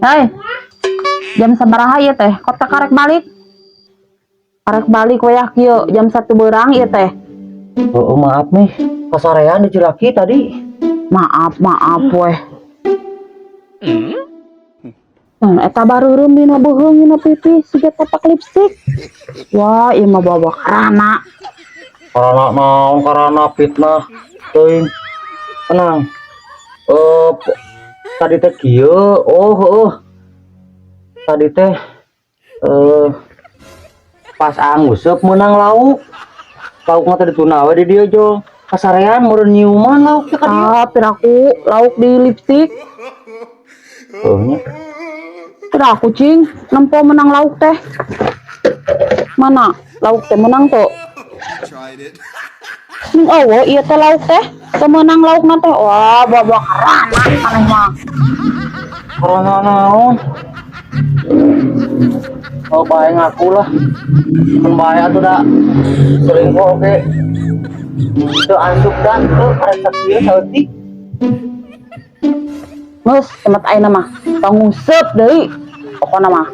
Hei, jam sabaraha ieu teh? Kok teu karek balik? Karek balik wayah kieu jam 1 beurang ieu teh. Oh, maaf nih, kasarean di Cilaki tadi. Maaf, maaf weh. Eta bareureum dina beuheung, dina pipi siga tapak lipstik. Wah, ieu mah bawa karana. Karena naon? Karena fitnah teuing. Tenang. Eh, tadi teh kieu, oh heueuh. Tadi teh pas nguseup menang lauk. Lauk mah tadi tuna we di dieu, Jo. Kasarean meureun nyiuman lauk teh ka dieu. Ah, piraku lauk di lipstik. Heuh nya. Piraku cing nempo menang lauk teh. Mana lauk teh menang tuh? Tried it. Ning euweuh ieu teh lauk teh. Teu meunang lauk teh. Wah, bawa karana maneh mah. Karena naon? Oh, bae ngaku lah. Mun bae atuh da selingkuh oke. Teu asup dan teu karek sakieu saeutik. Geus, temet ayeuna mah. Tong nguseup deui. Pokona mah.